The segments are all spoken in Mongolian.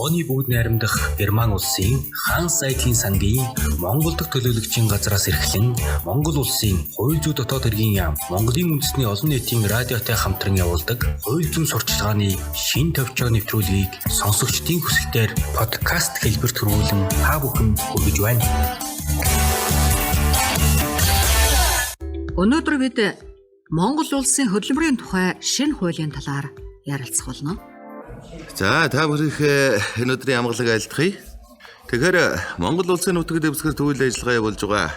Бонны бүгд найрамдах Герман улсын Ханс Айдлийн сангийн Монгол дахь төлөөлөгчийн газраас эрхлэн Монгол улсын хууль зүйн дотоод хэргийн яам Монголын үндэсний олон нийтийн радиотой хамтран явуулдаг хууль зүйн сурталчилгааны шин товчоо нэвтрүүлгийг сонсогчдын хүсэлтээр подкаст хэлбэрт хөрвүүлэн та бүхэнд хүргэж байна. Өнөөдөр бид Монгол улсын хөдөлмөрийн тухай шинэ хуулийн талаар ярилцах болно. За та бүхнийхээ энэ өдрийн амгалан айлтгая. Тэгэхээр Монгол улсын нутаг дэвсгэр төвөл ажиллагаа явуулж байгаа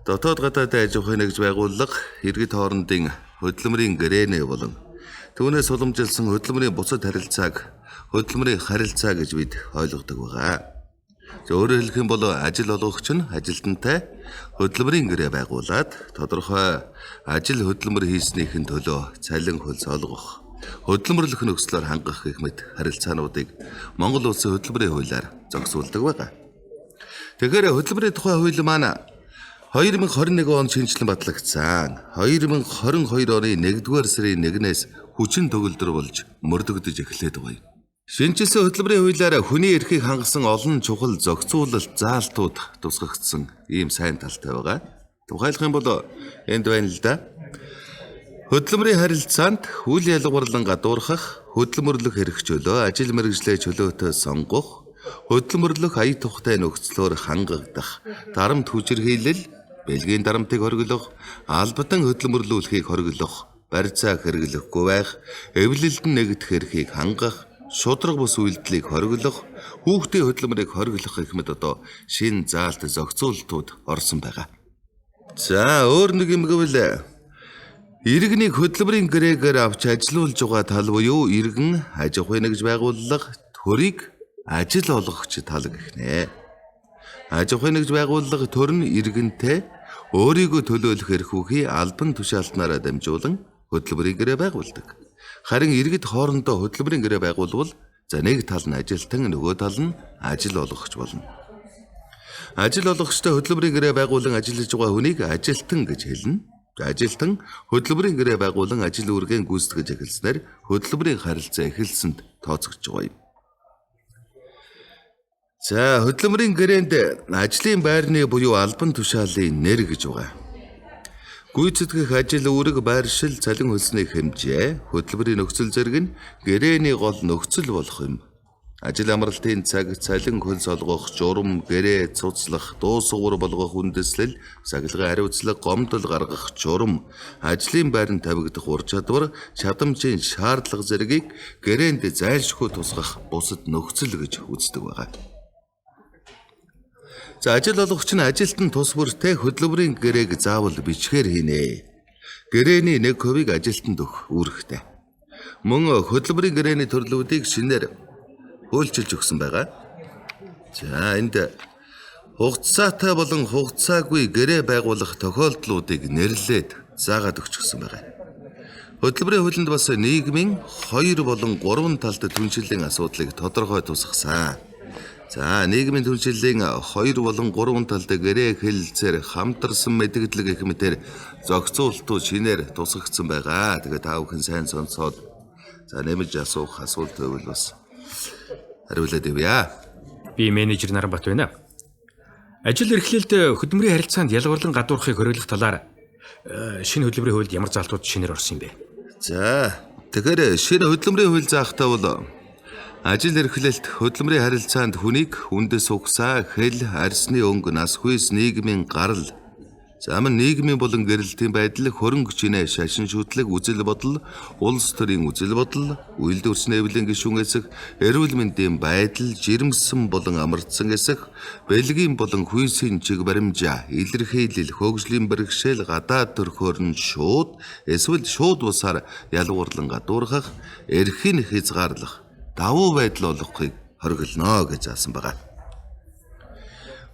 дотоод гадаадын аж ахуйн нэгж байгууллага иргэд хоорондын хөдөлмөрийн гэрээний болон түүнээс уламжилсан хөдөлмөрийн бусад харилцааг хөдөлмөрийн харилцаа гэж бид ойлгодог байгаа. За өөрөөр хэлэх юм бол ажил олгогч нь ажилтнтай хөдөлмөрийн гэрээ байгуулад тодорхой ажил хөдөлмөр хийснийхэн төлөө цалин хөлс олгох, хөдөлмөрлөх нөхцлөөр хангах гэх мэт харилцаануудыг Монгол улсын хөдөлмөрийн хуулиар зохицуулдаг байгаа. Тэгэхээр хөдөлмөрийн тухай хууль маань 2021 онд шинэчлэн батлагдсан. 2022 оны 1-р сарын 1-ээс хүчин төгөлдөр болж мөрдөгдөж эхлээд байгаа юм. Шинэчилсэн хөдөлмөрийн хуулиар хүний эрхийг хангасан олон чухал зохицуулалт заалтууд тусгагдсан ийм сайн талтай байгаа. Тухайлах юм бол энд байна л да. Хөдөлмөрийн харилцаанд үл ялгуурлан гадуурхах, хөдөлмөрлөх эрх чөлөө, ажил мэргэжлээ чөлөөтэй сонгох, хөдөлмөрлөх ая тухтай нөхцлөөр хангагдах, дарамт хүчирхийлэл, бэлгийн дарамтыг хориглох, албатан хөдөлмөрлүүлэхийг хориглох, барьцаа хэрэглэхгүй байх, эвлэлд нь нэгдэх эрхийг хангах, шударга бус үйлдэлийг хориглох, хүүхдийн хөдөлмөрийг хориглох гэх мэт одоо шинэ заалт зохицуултууд орсон байгаа. За өөр нэг юм гэвэл иргэнийг хөдөлмөрийн гэрээгээр авч ажилуулж байгаа тал буюу иргэн аж ахуйн нэгж байгууллага төрийг ажил олгогч тал гэх нэ. Аж ахуйн нэгж байгууллага төр нь иргэнтэй өөрийгөө төлөөлөх эрх бүхий албан тушаалтнаараа дамжуулан хөдөлмөрийн гэрээ байгуулдаг. Харин иргэд хоорондоо хөдөлмөрийн гэрээ байгуулвал за нэг тал нь ажилтан, нөгөө тал нь ажил олгогч болно. Ажил олгогчтой хөдөлмөрийн гэрээ байгуулан ажиллаж байгаа хүнийг ажилтан гэж хэлнэ. Ажилтан хөдөлмөрийн гэрээ байгуулан ажил үүргээ гүйцэтгэж эхэлснээр хөдөлмөрийн харилцаа эхэлсэнд тооцогдож байгаа юм. За хөдөлмөрийн гэрээнд ажлын байрны буюу албан тушаалын нэр гэж байгаа. Гүйцэтгэх ажил үүрэг байршил цалин хөлсний хэмжээ, хөдөлмөрийн нөхцөл зэрэг нь гэрээний гол нөхцөл болох юм. Ажил амралтын цаг, цалин хөлс олгох, журам, гэрээ цуцлах, дуусгавар болгох үндэслэл, сахилгын хариуцлага, гомдол гаргах журам, ажлын байранд тавигдах ур чадвар, чадамжийн шаардлага зэргийг гэрээнд зайлшгүй тусгах бусад нөхцөл гэж үздэг байгаа. За ажил олгогч нь ажилтан тус бүртээ хөдөлмөрийн гэрээг заавал бичгээр хийнэ. Гэрээний 1%-ийг ажилтанд өгөх үүрэгтэй. Мөн хөдөлмөрийн гэрээний төрлүүдийг шинээр хуульчилж өгсөн байгаа. За энд хугацаатай болон хугацаагүй гэрээ байгуулах тохиолдлуудыг нэрлээд заагаад өгчихсөн байгаа. Хөдөлмөрийн хуулинд бас нийгмийн 2 болон 3 талд түншлэлийн асуудлыг тодорхой тусгасан. За нийгмийн түншлэлийн 2 болон 3 талд гэрээ хэлэлцээр хамтарсан мэдэгдэл гэх мэтээр зохицуултууд шинээр тусгагдсан байгаа. Тэгээ та бүхэн сайн сонсоод за нэмж асуух асуулт байвал бас хариулаад явъя. Би менежер Наранбат байна. Ажил эрхлэлд хөдөлмөрийн харилцаанд ялгуурлан гадуурхахыг хориглох талаар шинэ хөдөлмөрийн хуульд ямар заалтууд шинээр орсон юм бэ? За тэгэхээр шинэ хөдөлмөрийн хууль заахтаа бол ажил эрхлэлт хөдөлмөрийн харилцаанд хүнийг үндэс угсаа, хэл, арьсны өнгө, нас хүйс, нийгмийн гарал, за мөн нийгмийн болон гэрэлтийн байдал, хөрөнгө чинээ, шашин шүтлэг, үзэл бодол, улс төрийн үзэл бодол, үйлдвэрчний эвлэн гишүүн эсэх, эрүүл мэндийн байдал, жирэмсэн болон амарцсан эсэх, бэлгийн болон хүйсийн чиг баримжаа, илэрхийлэл, хөгжлийн бэрхшээл, гадаад төрхөөр нь шууд эсвэл шууд усаар ялгуурлан гадуурхах, эрхийг хязгаарлах, давуу байдал олгохыг хориглоно гэж заасан байгаа.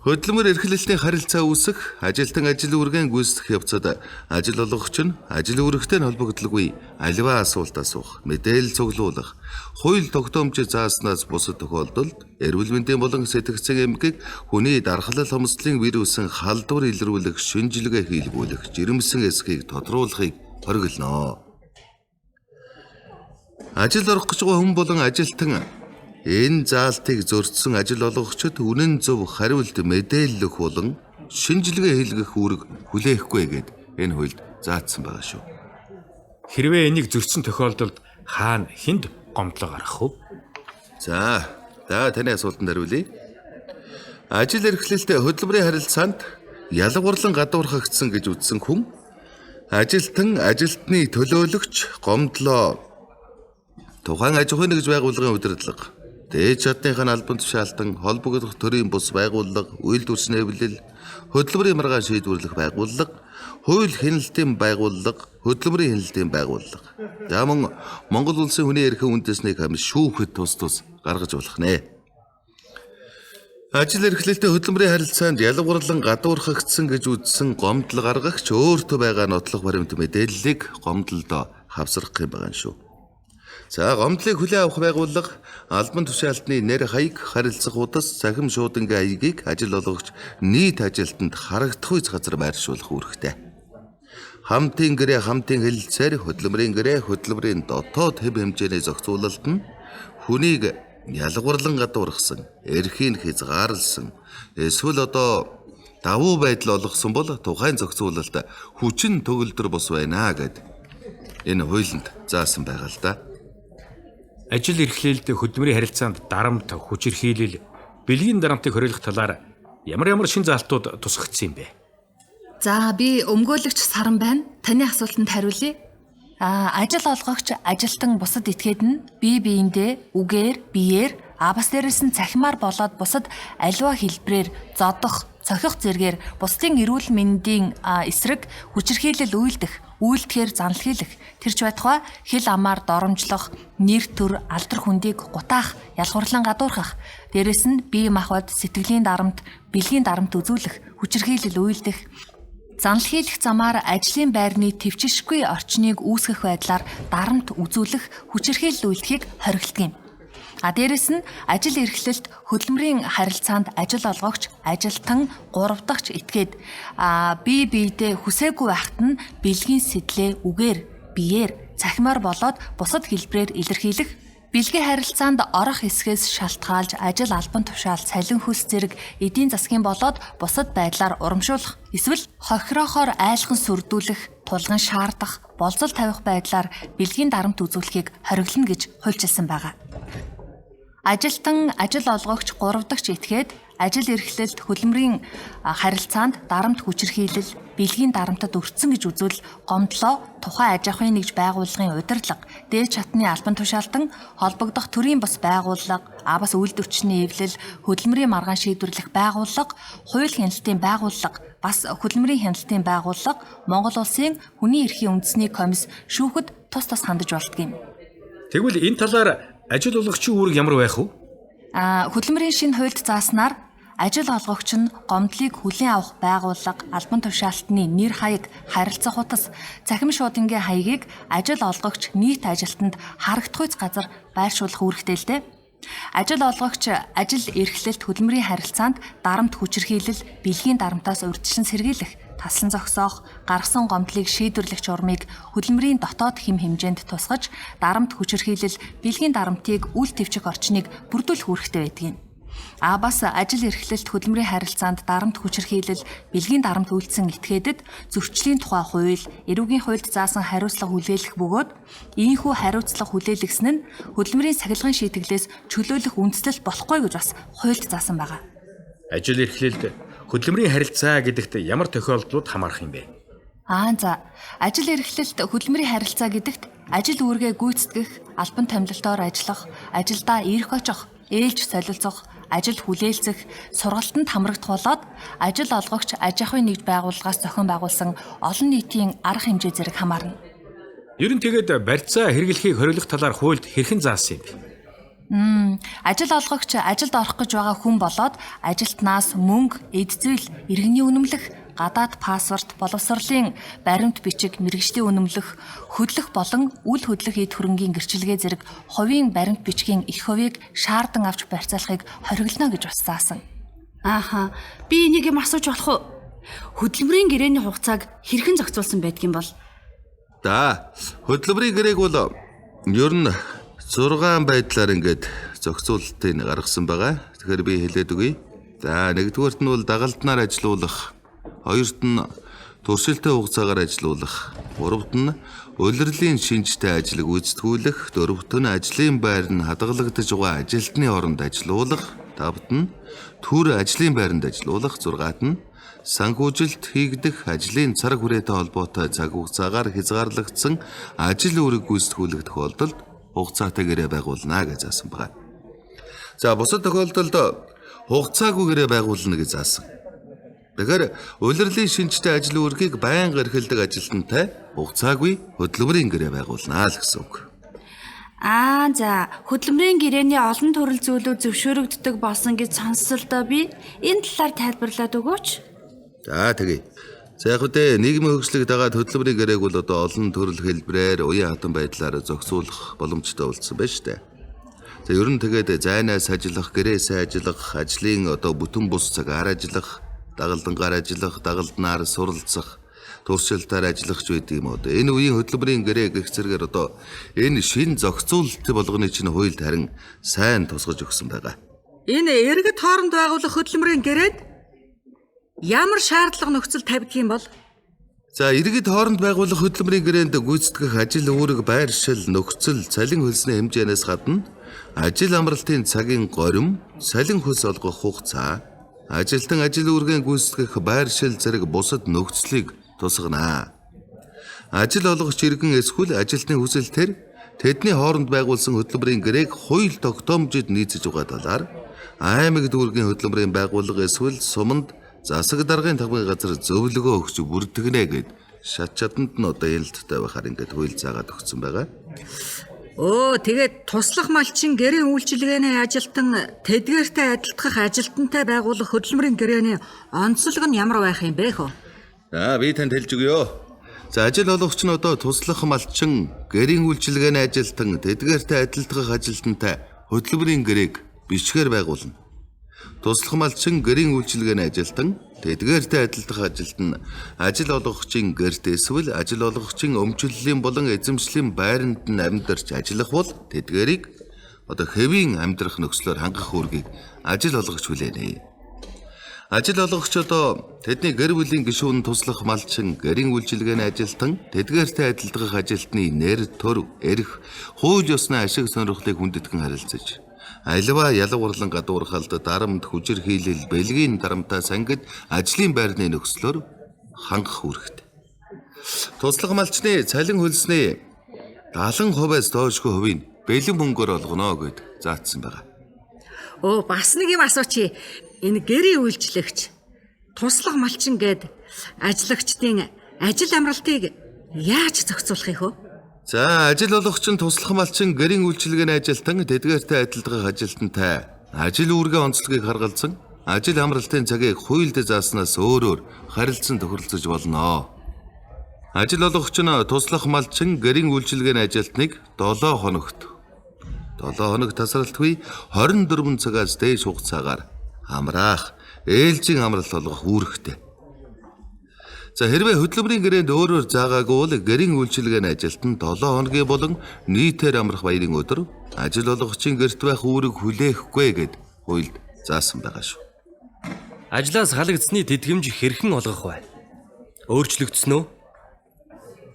Хөдөлмөр эрхлэлтийн харилцаа үүсэх, ажилтан ажил үүргээ гүйцэтгэх явцад ажил олгогч нь ажил үүрэгтэй нь холбогдлоггүй аливаа асуулт асуух, мэдээлэл цуглуулах, хууль тогтоомж зааснаас бусад тохиолдолд эрүүл мэндийн болон сэтгцэн эмгэг, хүний дархлал хомсдлын вирусын халдвар илрүүлэх шинжилгээ хийлгүүлэх, жирэмсэн эсхийг тодруулахыг хориглоно. Ажил орох гэж байгаа хүн болон ажилтан Энэ заалтыг зөрчсөн ажил олгогчид үнэн зөв хариулт мэдээллэх болон шинжилгээ хийлгэх үүрэг хүлээхгүй гээд энэ хуульд заасан байгаа шүү. Хэрвээ энийг зөрчсөн тохиолдолд хаана хэнд гомдлоо гаргах вэ? За, таны асуултанд хариулъя. Ажил эрхлэлтэй хөдөлмөрийн харилцаанд ялгуурлан гадуурхагдсан гэж үзсэн хүн ажилтан, ажилтны төлөөлөгч гомдлоо тухайн аж ахуйн нэгж байгууллагын удирдлага, дээд шатныхаа албан тушаалтан, холбогдох төрийн бус байгууллага, үйлдвэрчний хэвлэл, хөдөлмөрийн маргаан шийдвэрлэх байгууллага, хууль хяналтын байгууллага, хөдөлмөрийн хяналтын байгууллага. За мөн Монгол улсын хүний эрхийн үндэсний комисс шүүхэд тус тус гаргаж болох нэ. Ажил эрхлэлтэй хөдөлмөрийн харилцаанд ялгуурлан гадуурхагдсан гэж үзсэн гомдол гаргагч өөртөө байгаа нотлох баримт мэдээллийг гомдолдоо хавсрах юм байгаа шүү. За гомдлыг хүлээн авах байгууллага албан тушаалтны нэр хаяг, харилцах удас, цахим шуудангийн хаягийг ажил олгогч нийт ажилтнанд харагдах үз газар байршуулах үүрэгтэй. Хамтын гэрээ, хамтын хэлэлцээр, хөдөлмөрийн гэрээ, хөдөлмөрийн дотоод хэв хэмжээний зохицуулалт нь хүнийг ялгуурлан гадуурхсан, эрхийг хязгаарласан, эсвэл одоо давуу байдал олгосон бол тухайн зохицуулалт хүчин төгөлдөр бус байна гэд энэ хуулинд заасан байгаа л да. Ажил эрхлэлд хөдөлмөрийн харилцаанд дарамт, хүчирхийлэл, бэлгийн дарамтыг хориглох талаар ямар шин заалтууд тусгагдсан юм бэ? За би өмгөөлөгч Саран байна. Таны асуултанд хариулъя. Ажил олгогч ажилтан бусад этгээд нь бие биендээ үгээр, биеэр, бас дээрээс нь цахимаар болоод бусад аливаа хэлбэрээр зодох, цохих зэргээр бусдын эрүүл мэндийн эсрэг хүчирхийлэл үйлдэх, үйлдэхээр занл хийлэх, тэр ч байтугай хэл амаар доромжлох, нэр төр, алдар хүндийг гутаах, ялгуурлан гадуурхах, дээрээс нь бие махбод, сэтгэлийн дарамт, бэлгийн дарамт үзүүлэх, хүчирхийлэл үйлдэх, занл хийлэх замаар ажлын байрны төвчшгүй орчныг үүсгэх байдлаар дарамт үзүүлэх, хүчирхийлэл үйлдэхийг хориглодог юм. Дээрээс нь ажил эрхлэлт хөдөлмөрийн харилцаанд ажил олгогч, ажилтан, гурав дахьч этгээд бие биедээ хүсээгүй байхад нь бэлгийн сэтлээ үгээр, биеэр, цахимаар болоод бусад хэлбэрээр илэрхийлэх, бэлгийн харилцаанд орох хэсгээс шалтгаалж ажил албан тушаал, цалин хөлс зэрэг эдийн засгийн болоод бусад байдлаар урамшуулах, эсвэл хохироохоор айлхан сүрдүүлэх, тулган шаардах, болзол тавих байдлаар бэлгийн дарамт үзүүлэхийг хориглоно гэж хуульчилсан байгаа. Ажилтан, ажил олгогч, гурав дахьч этгээд ажил эрхлэлт хөдөлмөрийн харилцаанд дарамт хүчирхийлэл, бэлгийн дарамтад өртсөн гэж үзвэл гомдлоо тухайн аж ахуйн нэгж байгууллагын удирдлага, дээд шатны албан тушаалтан, холбогдох төрийн бус байгууллага, бас үйлдвэрчний эвлэл, хөдөлмөрийн маргаан шийдвэрлэх байгууллага, хууль хяналтын байгууллага, бас хөдөлмөрийн хяналтын байгууллага, Монгол улсын хүний эрхийн үндэсний комисс шүүхэд тус тус хандаж болдго юм. Тэгвэл энэ талаар ажил олгогчийн үүрэг ямар байх вэ? Хөдөлмөрийн шинэ хуульд зааснаар ажил олгогч нь гомдлыг хүлээн авах байгууллага, албан тушаалтны нэр хаяг, харилцах утас, цахим шуудангийн хаягийг ажил олгогч нийт ажилтнанд харагдах үз газар байршуулах үүрэгтэй л дээ. Ажил олгогч ажил эрхлэлт хөдөлмөрийн харилцаанд дарамт хүчирхийлэл, бэлгийн дарамтаас урьдчилан сэргийлэх, таслан зогсоох, гаргасан гомдлыг шийдвэрлэх журмыг хөдөлмөрийн дотоод хэм хэмжээнд тусгаж, дарамт хүчирхийлэл, бэлгийн дарамтыг үл тэвчих орчныг бүрдүүлэх үүрэгтэй байдаг юм. Бас ажил эрхлэлт хөдөлмөрийн харилцаанд дарамт хүчирхийлэл, бэлгийн дарамт үйлдсэн этгээдэд зөрчлийн тухай хууль, эрүүгийн хуульд заасан хариуцлага хүлээлгэх бөгөөд ийхүү хариуцлага хүлээлгэсэн нь хөдөлмөрийн сахилгын шийтгэлээс чөлөөлөх үндслэл болохгүй гэж бас хуульд заасан байгаа. Ажил эрхлэлт хөдөлмөрийн харилцаа гэдэгт ямар тохиолдлууд хамаарах юм бэ? За, ажил эрхлэлт хөдөлмөрийн харилцаа гэдэгт ажил үүргээ гүйцэтгэх, албан томилолтоор ажиллах, ажилдаа ирэх очих, ээлж солилцох, ажил хүлээлцэх, сургалтанд хамрагдах болоод ажил олгогч аж ахуйн нэгж байгууллагаас зохион байгуулсан олон нийтийн арга хэмжээ зэрэг хамаарна. Ер нь тэгээд барьцаа хэрэглэхийг хориглох талаар хуульд хэрхэн заасан юм бэ? Ажил олгогч ажилд орох гэж байгаа хүн болоод ажилтнаас мөнгө, эд зүйл, иргэний үнэмлэх, гадаад паспорт, боловсролын баримт бичиг, мэргэжлийн үнэмлэх, хөдлөх болон үл хөдлөх эд хөрөнгийн гэрчилгээ зэрэг хувийн баримт бичгийн их хувийг шаардан авч барьцаалахыг хориглоно гэж бас заасан. Ааха, би энийг юм асууж болох уу? Хөдөлмөрийн гэрээний хугацааг хэрхэн зохицуулсан байдгийн бол? За, хөдөлмөрийн гэрээг бол ер нь 6 байдлаар ингээд зохицуулалтыг гаргасан байгаа. Тэгэхээр би хэлээд өгье. За нэгдүгээрт нь бол дагалднаар ажилуулах, хоёрт нь туршилтын хугацаагаар ажилуулах, гуравт нь улирлын шинжтэй ажлыг гүйцэтгүүлэх, дөрөвт нь ажлын байр нь хадгалагдаж байгаа ажилтны оронд ажилуулах, тавт нь төр ажлын байранд ажилуулах, зургаат нь санхүүжилт хийгдэх ажлын цаг хүрээтэй холбоотой цаг хугацаагаар хязгаарлагдсан ажил үүрэг гүйцэтгүүлэх тохиолдолд хугацаатай гэрээ байгуулна гэж заасан байна. За бусад тохиолдолд хугацаагүй гэрээ байгуулна гэж заасан. Тэгэхээр улирлын шинжтэй ажил үүргийг байнга эрхэлдэг ажилтнтай хугацаагүй хөдөлмөрийн гэрээ байгуулна л гэсэн үг. Аа за хөдөлмөрийн гэрээний олон төрөл зүйлүүд зөвшөөрөгддөг болсон гэж сонссон л доо би. Энэ талаар тайлбарлаад өгөөч. За тэгье. За яг үгүй нийгмийн хөгжлийг дагаад хөдөлмөрийн гэрээг бол одоо олон төрөл хэлбэрээр уян хатан байдлаар зохицуулах боломжтой болсон байна шүү дээ. За ер нь тэгээд зайнаас ажиллах, гэрээсээ ажиллах, ажлын одоо бүтэн бус цагаар ажиллах, дагалдангаар ажиллах, дагалднаар суралцах, туршилтаар ажиллах ч байдаг юм одоо. Энэ үеийн хөдөлмөрийн гэрээ гэх зэрэгээр одоо энэ шин зохицуулалт болгоны чинь хуульд харин сайн тусгаж өгсөн байгаа. Энэ иргэд хооронд байгуулах хөдөлмөрийн гэрээнд ямар шаардлага нөхцөл тавигдах юм бол? За иргэд хооронд байгуулах хөдөлмөрийн гэрээнд гүйцэтгэх ажил үүрэг байршил нөхцөл цалин хөлсний хэмжээнээс гадна ажил амралтын цагийн горим, цалин хөлс олгох хугацаа, ажилтан ажил үүргийн гүйцэтгэх байршил зэрэг бусад нөхцөлийг тусгана. Ажил олгогч иргэн эсвэл ажилтны хүсэлтээр тэдний хооронд байгуулсан хөдөлмөрийн гэрээг хууль тогтоомжид нийцэж байгаа талаар аймаг дүүргийн хөдөлмөрийн байгууллага эсвэл суманд засаг даргын тавгын газар зөвлөгөө өгч бүртгэнэ гэд шат чаданд нь одоо ялттай байхаар ингээд хууль заагаад өгсөн байгаа. Өө тэгээд туслах малчин гэрийн үйлчилгээний ажилтан тэдгээртэй адилтгах ажилтнтай байгуулах хөдөлмөрийн гэрээний онцлог нь ямар байх юм бэ хөө? За би танд хэлж өгье. За ажил олгогч нь одоо туслах малчин гэрийн үйлчилгээний ажилтан тэдгээртэй адилтгах ажилтнтай хөдөлмөрийн гэрээг бичгээр байгуулна. Туслах малчин гэрийн үйлчилгээний ажилтан тэдгээртэй адилтгах ажилтан ажил олгогчийн гэрт эсвэл ажил олгогчийн өмчлөлийн болон эзэмшлийн байранд нь амьдарч ажиллах бол тэдгээрийг одоо хэвийн амьдрах нөхцлөөр хангах үүргийг ажил олгогч хүлээнэ. Ажил олгогч одоо тэдний гэр бүлийн гишүүн туслах малчин, гэрийн үйлчилгээний ажилтан, тэдгээртэй адилтгах ажилтны нэр, төр, эрх, хууль ёсны ашиг сонирхлыг хүндэтгэн харилцаж, аливаа ялгуурлан гадуурхалд, дарамт, хүчир хийлэл, бэлгийн дарамтаа сангид ажлын байрны нөхцлөөр хангах үүрэгтэй. Туслах малчны цалин хөлсний 70%-аас доошгүй хувийг бэлэн мөнгөөр олгоно гэд заасан байгаа. Өө бас нэг юм асуучих. Энэ гэрийн үйлчлэгч туслах малчин гээд ажиллагчдын ажил амралтыг яаж зохицуулах юм хөө? За ажил олгогч нь туслах малчин гэрийн үйлчилгээний ажилтан тэдгээртэй адилтгах ажилтнтай ажил үүргийн онцлогийг харгалзан ажил амралтын цагийг хуульд зааснаас өөрөөр харилцан тохиролцож болно. Ажил олгогч нь туслах малчин гэрийн үйлчилгээний ажилтныг 7 хоногт 7 хоног тасралтгүй 24 цагаас дээш хугацаагаар амраах, ээлжийн амралт олгох үүрэгтэй. За хэрвээ хөдөлмөрийн гэрээнд өөрөөр заагаагүй бол гэрийн үйлчилгээний ажилтан 7 хоногийн болон нийтээр амрах баярын өдөр ажил олгогчийн гэрт байх үүрэг хүлээхгүй гэд хуульд заасан байгаа шүү. Ажлаас халагдсны тэтгэмж хэрхэн олгох вэ? Өөрчлөгдсөн үү?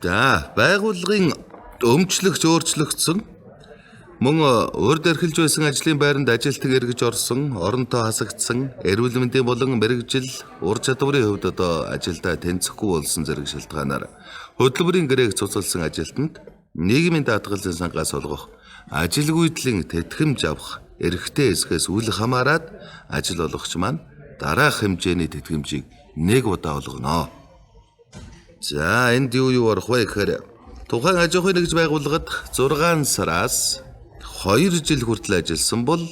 За байгууллагын өмчлөгч өөрчлөгдсөн. Мөн урд эрхэлж байсан ажлын байранд ажилтан эргэж орсон, оронтой хасагдсан, эрүүл мэндийн болон мэргэжил, ур чадварын хувьд одоо ажилдаа тэнцэхгүй болсон зэрэг шалтгаанаар хөдөлмөрийн гэрээг цуцалсан ажилтнанд нийгмийн даатгалын сангаас олгох ажилгүйдлийн тэтгэмж авах эрхтэй хэсгээс үл хамааран ажил олгогч маань дараах хэмжээний тэтгэмжийг нэг удаа олгоно. За энд юу орох вэ гэхээр тухайн аж ахуйн нэгж байгууллагад 6 сараас 2 жил хүртэл ажилласан бол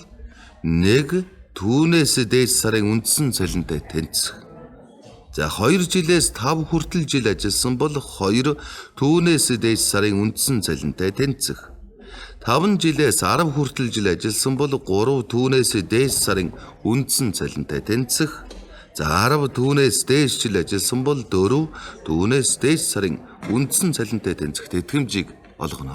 нэг түүнээс дээш сарын үндсэн цалинтай тэнцэх. За 2 жилээс 5 хүртэл жил ажилласан бол 2 түүнээс дээш сарын үндсэн цалинтай тэнцэх. 5 жилээс 10 хүртэл жил ажилласан бол 3 түүнээс дээш сарын үндсэн цалинтай тэнцэх. За 10 түүнээс дээш жил ажилласан бол 4 түүнээс дээш сарын үндсэн цалинтай тэнцэх тэтгэмжийг олгоно.